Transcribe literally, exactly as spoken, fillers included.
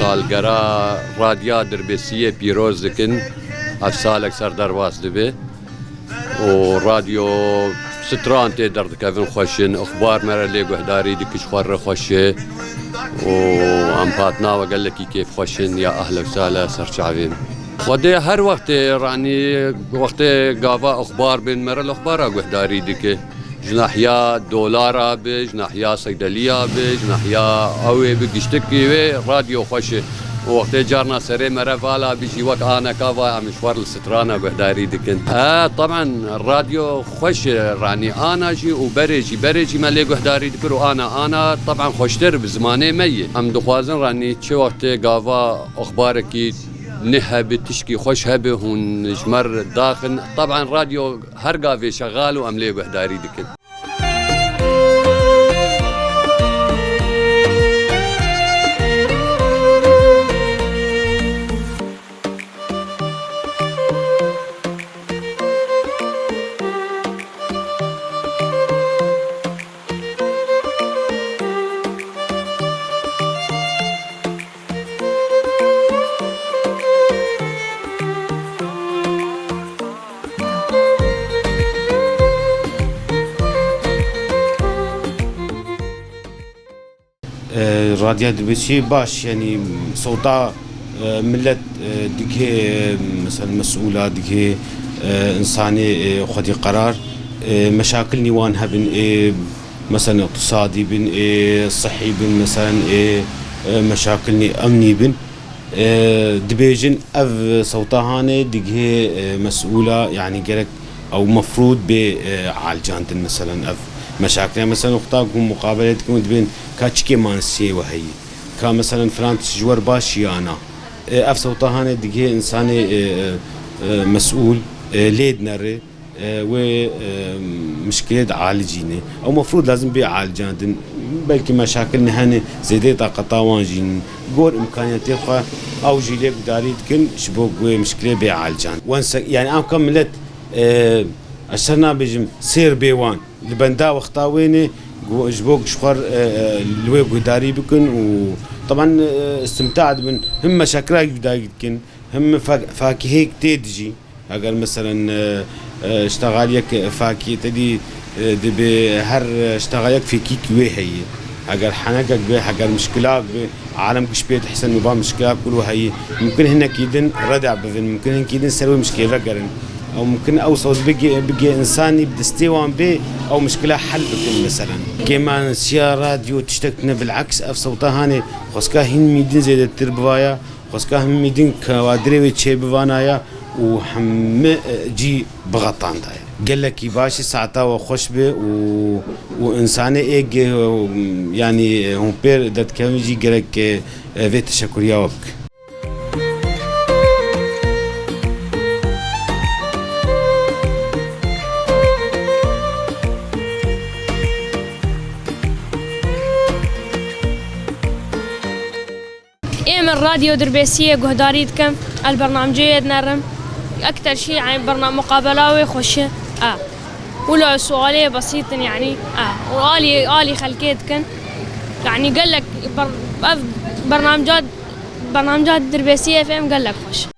Salgera Radya Dirbêsiyê pîroz dikin. Ev salek ser derbas dibe. Û radyo stran tê derdikevin xweş in. Ixbar me re lê guhdarî dike ji xwe re xweş e. Û em hatina we gelekî kêfxweş in ya ehle û sale ser çavên. Xwedê her wextê, ranî wextê gava ixbar bên me re li ixbara guhdarî dike. Ji nahiya dolara be, ji nahiya seydeliya be, ji nahiya ew ê be, giştikî wê radyo xweş e. Û wextê carna serê me re vala be jî wek aneka va em ji xwe re li strana guhdarî dikin. E, teban radyo xweş e, ranî ana jî û berê jî, berê jî me lê guhdarî dikir û ana, ana teban xweştir bi zimanê me ye. Em dixwazin ranî çi wextê gava ixbarekî nê hebe, tişkî xweş hebe, hûn ji me re daxin. Teban radyo her gavê şexal û em lê guhdarî dikin. E, Radya Dibêsiyê baş, yanî sewta, e, milet, e, digihê, e, mesela mesûla, digihê, e, insanê, e, xwedî qerar, e, meşakil nî wan hebin, ê Meselen îqtisadî bin, ê sihî bin, meselen ê, e, meşakilnî emnî bin. E, dibêjin ev sewta hanê digihê, e, mesûla, yanî gerek ew mefrûd bê, e, alicandin, meselen ev meşakil. Yanî meselen wexta ku muqabele dikin û dibên ka çikê mansiyê we heyî. Ka meselen filan tişt ji we re baş ya na. E, ev sewta hanê digihê insanê, e, e, e, mesûl, e, lê dinere. E, wê, e, mişkilê dialicîne. Ew mefrûd lazim bê alicandin. Belkî meşakil ne hene, zêdeyê taqeta wan jî nin. Gor îmkaniyetê xwe ew jî lê gudarî dikin, ji bo ku wê mişkilê bê alicandin. Wen se-, yanî em ka milet, e, ez ser nabêjim sêr bê wan. Li benda wexta wê ne, gu-, ji bo ku ji xwe, e, e, li wê guhdarî bikin û teban, e, istimta dibin, him meşakila guhdarî dikin, him fa-, fakihêk tê dijî. Eger meselen, e, e, ştegaliyek fakî te dî, e, dibê her, e, ştegaliyek fêkî wê heye. Eger henekek be, eger mişkilak be, alem giş pê dihisin û va mişkilak kul wê heye. Mumkin hinekî din rede bivin, mumkin hinekî din ser wê mişkilê vegerin. Ew mumkin ew sewt bigê, bigê insanî bi destê wan bê, ew mişkila hel bikin meselen. Kêmansiya radyo tiştek tune bileks, ev sewta hanê xwestka hin mîdin zêdetir bivaya. Xwestka hemî din kewadirê wê çêbivanaya û hemî, e, cî bixetandaya. Gelekî baş e, saeta we xweş be û, û insanê ê ge-, yanî, e, hûn pêr derdikevin jî gerek, e, e, vê teşekuriya we bike. Ê min radyo Dirbêsiyê guhdarî dikim, el bernamcê wê dinerim. Ekter şî, yanî, berna-, muqabela wê xweş e. A. Wilo sualê besît in, yanî. A. Û alî, alî xelkê dikin. Yanî, gelek ber-, ev bernamca, bernamca Dirbêsiyê F M gelek xweş.